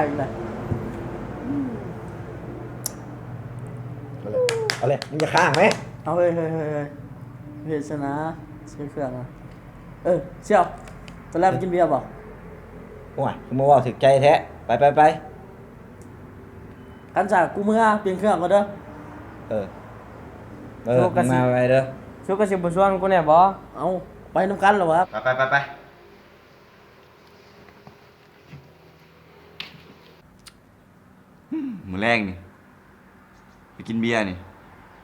ເອົາເລີຍ ເອົາເລີຍ ມຶງຈະຄ້າງໄໝ? ເອົາເຮີ້ຍ ເຮີ້ຍ ເຮີ້ຍ ເຮັດຊັ້ນນະ ໃສ່ເຄື່ອງນະ. ເອີ ສ່ຽວ ຕອນແລກໄປກິນເບຍບໍ່? ໂອ້ຍ ຄືມາເວົ້າຖືກໃຈແທ້. ໄປ ໄປ ໄປ. ຄັນຊັ້ນ ກູເມືອປ່ຽນເຄື່ອງກ່ອນເດີ. ເອີ ເອີ ມຶງມາໄວໆເດີ. ສູກໍຊິບໍ່ຊວນກູແດ່ບໍ່? ເອົ້າ ໄປນຳກັນແລ້ວຫວາ? ໄປ ໄປ ໄປ ໄປ. ມື້ແລງນີ້ ໄປກິນເບຍນີ້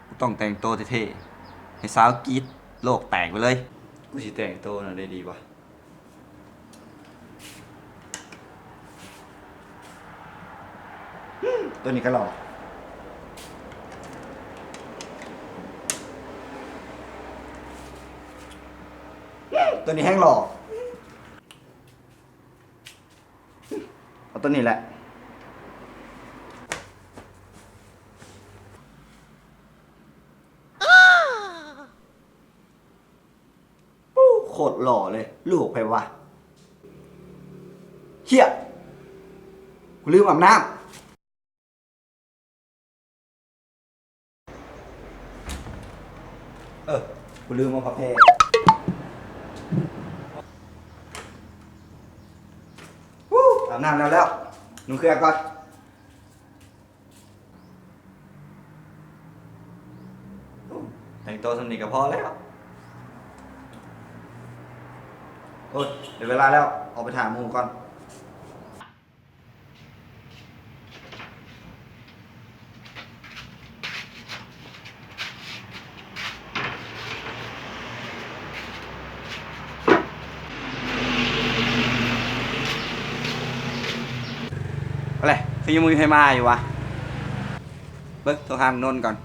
ກູຕ້ອງແຕ່ງໂຕເທ່ໆ ໃຫ້ສາວກຣີດໂລກແຕກໄປເລີຍ. ກູຊິແຕ່ງໂຕແນວໃດດີວະ? ໂຕນີ້ກໍຫຼໍ່. ໂຕນີ້ແຮ່ງຫຼໍ່. ເອົາໂຕນີ້ແຫຼະ. ປູ້ ໂຄດຫຼໍ່ເລີຍ. ລູກໃຜວະ? ເຫ້ຍ ກູລືມອາບນ້ຳ. ເອີ ກູລືມເອົາຜ້າແພ. ອາບນ້ຳແລ້ວໆ ນຸ່ງເຄື່ອງກ່ອນ. ແຕ່ງໂຕສ່ຳນີ້ກໍພໍແລ້ວ. ໂອ້ຍ ໄດ້ເວລາແລ້ວ ອອກໄປຖ້າໝູ່ກ່ອນ. ເອົາແຫຼະ ຄືຍັງບໍ່ມີໃຜມາຢູ່ຫວາ? ເບິ່ງ ໂທຫານນົນກ່ອນ.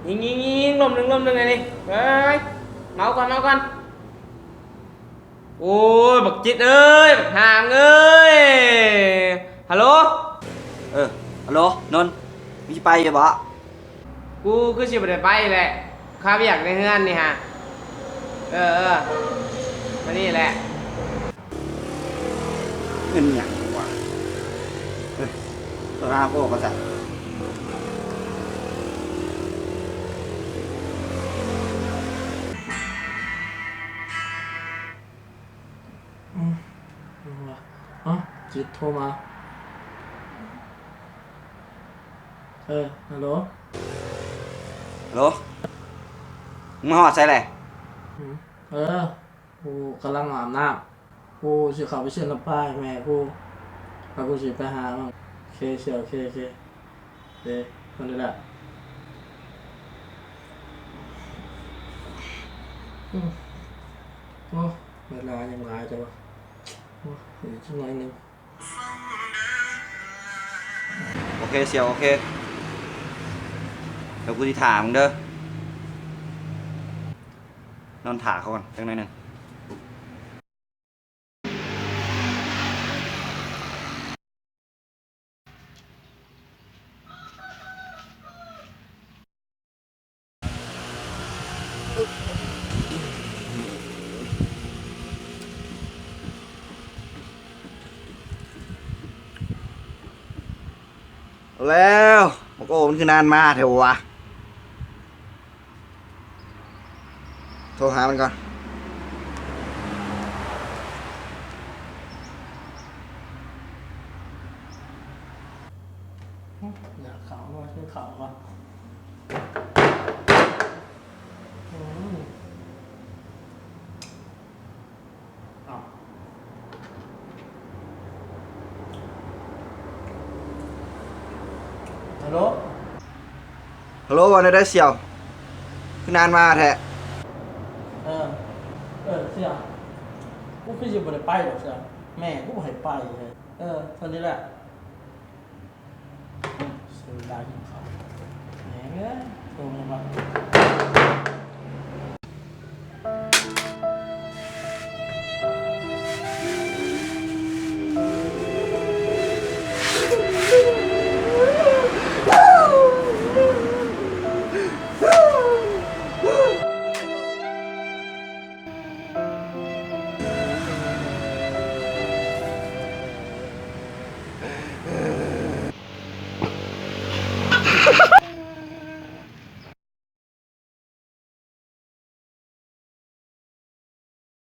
ຍິງໆໆ ລົມໜຶ່ງ ລົມໜຶ່ງ ອັນນີ້ ເອີຍ ເມົາກ່ອນ ເມົາກ່ອນ. ໂອ້ຍ ບັກຈິດເອີຍ ບັກຫາງເອີຍ. ຮັລໂຫຼ ເອີ ຮັລໂຫຼ ນົນ ມຶງຊິໄປຢູ່ບໍ່? ກູຄືຊິບໍ່ໄດ້ໄປແຫຼະ ຄາວຽກໃນເຮືອນນີ້ຫາ. ເອີ ເອີ ມານີ້ແຫຼະ. ເງິນຫຍັງວະ? ເອີ ໂທຫາພໍ່ກ່ອນຊະ. ອືມ ຫຍັງວະ? ເອົ້າ ຈິດໂທມາ. ເອີ ຮັລໂຫຼ ຮັລໂຫຼ ມຶງມາຮອດໃສແຫຼະ? ອືມ ເອີ ກູກຳລັງອາບນ້ຳ ກູຊິເຂົ້າໄປຊື້ນ້ຳປາໃຫ້ແມ່ກູ ແລ້ວກູຊິໄປຫາມັນ. ໂອເຄ ໂອເຄ ໂອເຄ ເອີ ເທົ່ານີ້ແຫຼະ. ອືມ ໂອ້ ເວລາຍັງຫຼາຍແຕ່ວ່າ ໂອ້ ອີກຈັກໜ້ອຍໜຶ່ງ. ໂອເຄ ສ່ຽວ ໂອເຄ ດຽວກູຊິຖ້າມຶງເດີ ນອນຖ້າເຂົາກ່ອນຈັກໜ້ອຍໜຶ່ງ. ແລ້ວ ບັກໂອ້ ມັນຄືນານມາແທ້ວະ? ໂທຫາມັນກ່ອນ. ຢາກເຂົ້າບໍ່? ກິນເຂົ້າກ່ອນ. ອືມ. ເອົາ ຮັລໂຫຼ ຮັລໂຫຼ ວ່າແນວໃດສ່ຽວ? ຄືນານມາແທ້. ເອີ ເອີ ສ່ຽວ ກູຄືຊິບໍ່ໄດ້ໄປດອກສ່ຽວ ແມ່ກູບໍ່ໃຫ້ໄປເລີຍ. ເອີ ເທົ່ານີ້ແຫຼະ. ເສຍເວລາກິນເຂົ້າ ແມ່ງເອີຍ ໂທມາວ່າ